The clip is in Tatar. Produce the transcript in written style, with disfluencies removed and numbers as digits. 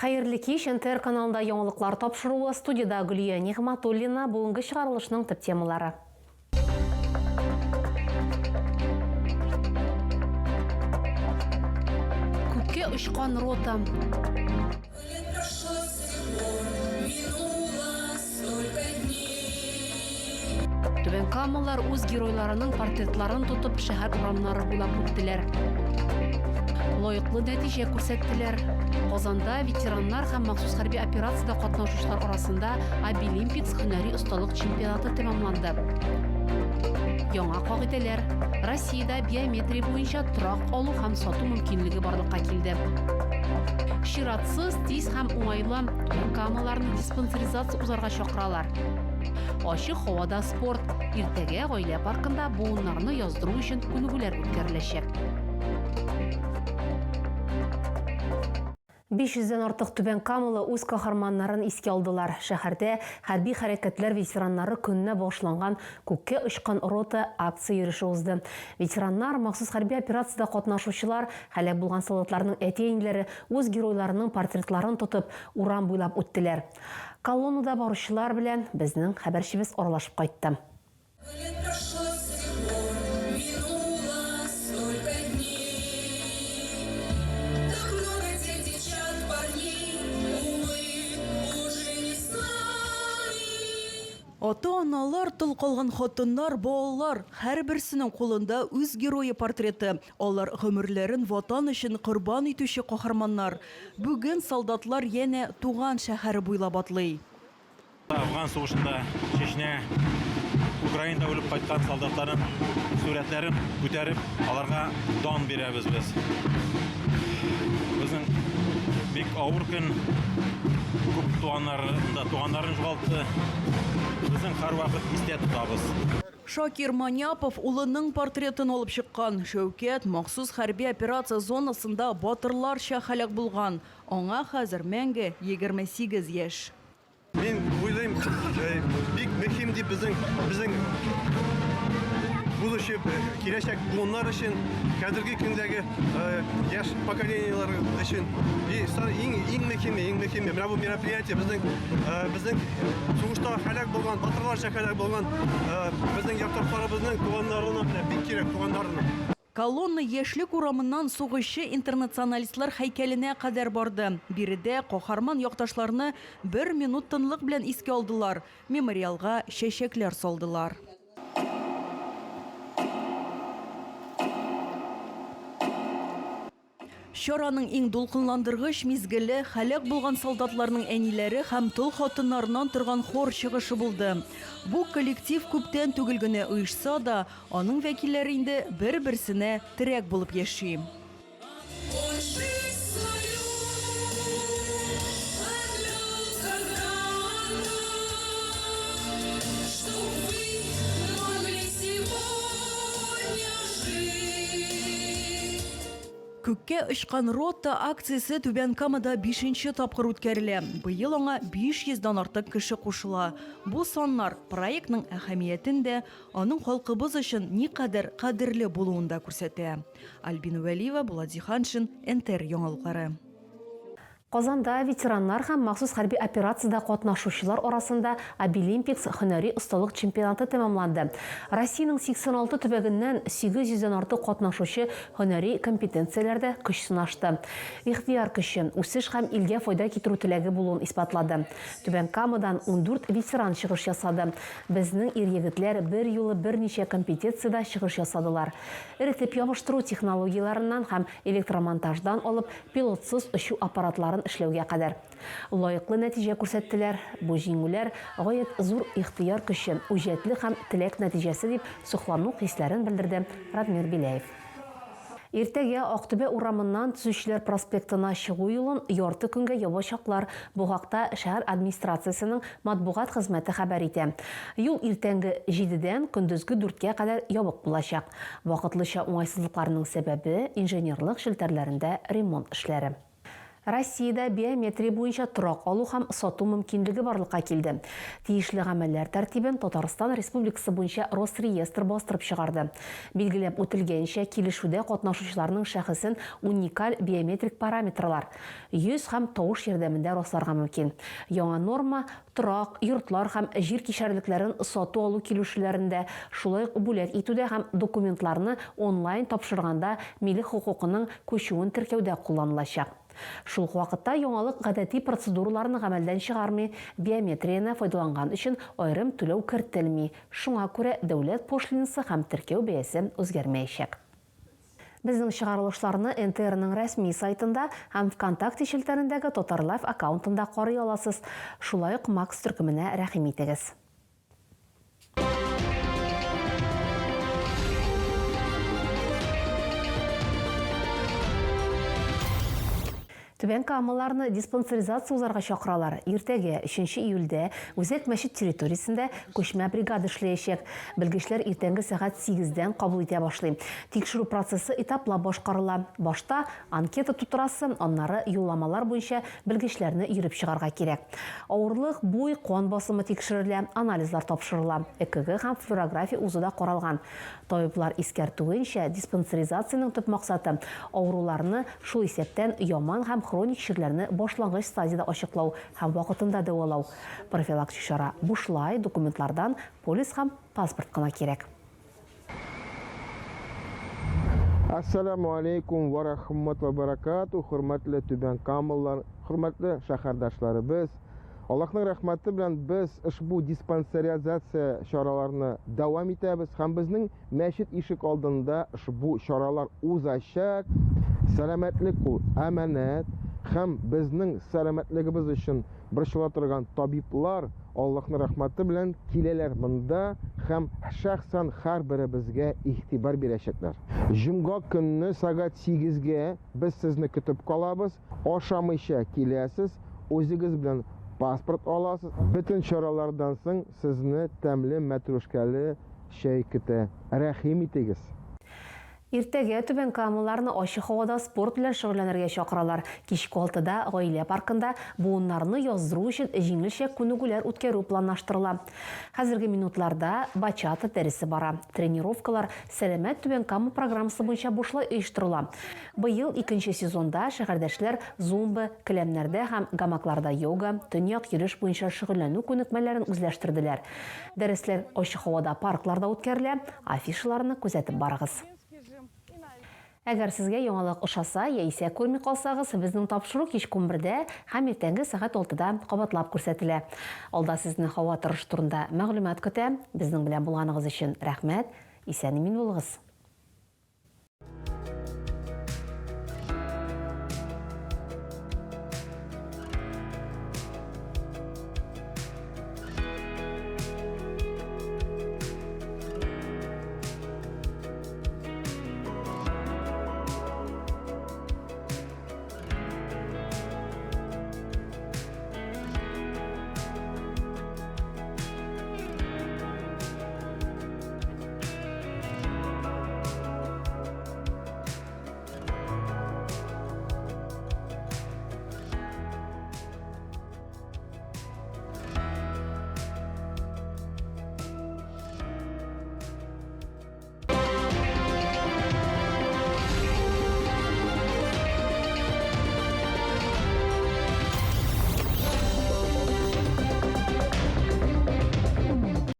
Хәерле кич, НТР каналында яңалыклар тапшыруы, студиядә Гөлия Нигъматуллина, бүгенге чыгарылышның төп темалары. Күккә очкан рота. Түбән Камалар үз геройларының портретларын тотып шәһәр урамнары буйлап үттеләр. Лаеклы нәтиҗә күрсәттеләр. Казанда ветераннар һәм махсус хәрби операциядә катнашучылар арасында Абилимпикс һөнәри осталык чемпионаты тәмамланды. Яңа кагыйдәләр. Россиядә биометрия буенча торак алу һәм сату мөмкинлеге барлыкка килде. Чиратсыз, тиз һәм уңайлы Түбән Камаларны диспансеризация узарга чакыралар. Ачык һавада спорт. Иртәгә гаилә паркында буыннарны яздыру өчен күнегүләр үткәреләчәк. 500 дән артык Түбән Камалы үз каһарманнарын искә алдылар. Шәһәрдә хәрби хәрәкәтләр ветераннары көненә багышланган Күккә очкан рота акция йөреше узды. Ветераннар, махсус хәрби операциядә катнашучылар, һәлак булган солдатларның әти-әниләре үз геройларының портретларын тотып, урам буйлап үттеләр. Колоннада баручылар белән безнең хәбәрчебез аралашып кайтты. Ата-аналар, тол калган хатыннар, балалар, һәрберсенең кулында үз герое портреты. Алар гомерләрен Ватан өчен корбан итүче каһарманнар. Бүген солдатлар янә туган шәһәре буйлап атлый. Әфган сугышында, Чечня, Украинада үлеп кайткан солдатларның сурәтләрен күтәреп, аларга дан бирәбез без. Безнең бик авыр көн. Күп туганнары да туганнарын югалтты. Безнең һәрвакыт истә тотабыз. Шакир Маняпов улының портретын алып чыккан. Шәүкәт махсус хәрби операция зонасында батырларча һәлак булган. Аңа хәзер мәңге 28 яшь. Мин уйлыйм, бик мөһим дип безнең безнең будущий киләчәк буыннар өчен, хәзерге көндәге яшь поколениеләр өчен и иң иң мөһиме, иң мөһиме менә бу мероприятие безнең безнең сугышта һәлак булган, батырларча һәлак булган безнең якташларыбызның туганнарына менә бик кирәк, туганнарына. Колонна Яшьлек урамыннан сугышчы-интернационалистлар һәйкәленә кадәр барды. Биредә каһарман якташларны бер минут тынлык белән искә алдылар, мемориалга чәчәкләр салдылар. Чараның иң дулкынландыргыч мизгеле, һәлак булган солдатларның әниләре һәм тол хатыннарыннан торган хор чыгышы булды. Бу коллектив күптән түгел генә оешса да, аның вәкилләре инде бер-берсенә терәк булып яши. Күккә очкан рота акциясе Түбән Камада бишенче тапкыр үткәрелә. Быел аңа 500 дан артык кеше кушыла. Бу саннар проектның әһәмиятен дә, аның халкыбыз өчен никадәр кадерле булуын да күрсәтә. Альбина Вәлиева, Булат Зиһаншин, НТР яңалыклары. Казанда ветераннар һәм махсус хәрби операциядә катнашучылар арасында Абилимпикс һөнәри осталык чемпионаты тәмамланды. Россиянең 86 төбәгеннән 800 дән артык катнашучы һөнәри компетенцияләрдә көч сынашты. Ихтыяр көче, үсеш һәм илгә файда китерү теләге булуын исбатлады. Түбән Камадан 14 ветеран чыгыш ясады. Безнең ир-егетләр берьюлы берничә компетенциядә чыгыш ясадылар. Эретеп ябыштыру технологияләреннән һәм электромонтаждан алып пилотсыз очу аппаратларын эшләүгә кадәр. Лаеклы нәтиҗә күрсәттеләр. Бу җиңүләр, гаять зур ихтыяр көче, үҗәтлек һәм теләк нәтиҗәсе, дип соклану хисләрен белдерде Радмир Беляев. Иртәгә Актүбә урамыннан Төзүчеләр проспектына чыгу юлын ярты көнгә ябачаклар. Бу хакта шәһәр администрациясенең матбугат хезмәте хәбәр итә. Юл иртәнге җидедән көндезге дүрткә кадәр ябык булачак. Вакытлыча уңайсызлыкларның сәбәбе, инженерлык челтәрләрендә ремонт эшләре. Россиядә биометрия буенча торак алу һәм сату мөмкинлеге барлыкка килде. Тиешле гамәлләр тәртибен Татарстан Республикасы буенча Росреестр бастырып чыгарды. Билгеләп үтелгәнчә, килешүдә катнашучыларның шәхесен уникаль биометрик параметрлар, йөз һәм тавыш ярдәмендә расларга мөмкин. Яңа норма торак, йортлар һәм җир кишәрлекләрен сату-алу килешүләрендә, шулай ук бүләк итүдә һәм документларны онлайн тапшырганда милек хокукының күчүен теркәүдә кулланылачак. Шул ук вакытта яңалык гадәти процедураларны гамәлдән чыгармый, биометрияне файдаланган өчен аерым түләү кертелми, шуңа күрә дәүләт пошлинасы һәм теркәү бәясе үзгәрмәячәк. Безнең чыгарылышларны НТРның рәсми сайтында һәм ВКонтакте челтәрендәге Татарлайф аккаунтында карый аласыз. Шулай ук Макс төркеменә рәхим итегез. Түбән Камаларны диспансеризация узарга чакыралар. Иртәгә, 3 июльдә, Үзәк мәчет территориясендә күчмә бригада эшләячәк. Белгечләр иртәнге сәгать сигездән кабул итә башлый. Тикшерү процессы этаплап башкарыла. Башта анкета тутырасы, аннары юлламалар буенча белгечләрне йөреп чыгарга кирәк. Авырлык, буй, кан басымы тикшерелә, анализлар тапшырыла. ЭКГ һәм флюорография узу да каралган. Табиблар искәртүенчә, диспансеризациянең төп максаты, авыруларны, шул исәптән яман һәм хроник чирләрне башлангыч стадиядә ачыклау һәм вакытында дәвалау. Профилактик чара бушлай, документлардан полис һәм паспорт кына кирәк. Әссәламү алейкум вә рахмат вә бәрәкатү, хөрмәтле Түбән Камалылар, хөрмәтле шәһәрдәшләребез! Аллаһның рәхмәте белән без ошбу диспансеризация чараларны дәвам итәбез һәм безнең мәчет ишек алдында ошбу чаралар узачак. Сәламәтлек ул әманәт һәм безнең сәламәтлегебез өчен борчыла торган табиблар Аллаһның рәхмәте белән киләләр монда һәм шәхсән һәрберебезгә игътибар бирәчәкләр. Җомга көнне сәгать сигезгә без сезне көтеп калабыз. Ашамыйча киләсез, үзегез белән паспорт аласыз. Бөтен чаралардан соң сезне тәмле мәтрүшкәле чәй көтә. Рәхим итегез! Иртәгә түбәнкамалыларны ачык һавада спорт белән шөгыльләнергә чакыралар. Кичке алтыда Гаилә паркында буыннарны яздыру өчен җиңелчә күнегүләр үткәрү планлаштырыла. Хәзерге минутларда бачата дәресе бара. Тренировкалар Сәламәт Түбән Кама программасы буенча бушлай оештырыла. Быел икенче сезонда шәһәрдәшләр зумба, келәмнәрдә һәм гамакларда йога, төньяк йөреш буенча шөгыльләнү күнекмәләрен үзләштерделәр. Дәресләр ачык һавада паркларда үткәрелә, афишаларны күзәтеп барыгыз. Әгәр сезгә яңалык ошаса яисә күрми калсагыз, безнең тапшыру кичке унбердә һәм иртәнге сәгать алтыда кабатлап күрсәтелә. Алда сезне һава торышы турында мәгълүмат көтә. Безнең белән булганыгыз өчен рәхмәт. Исән-имин булыгыз!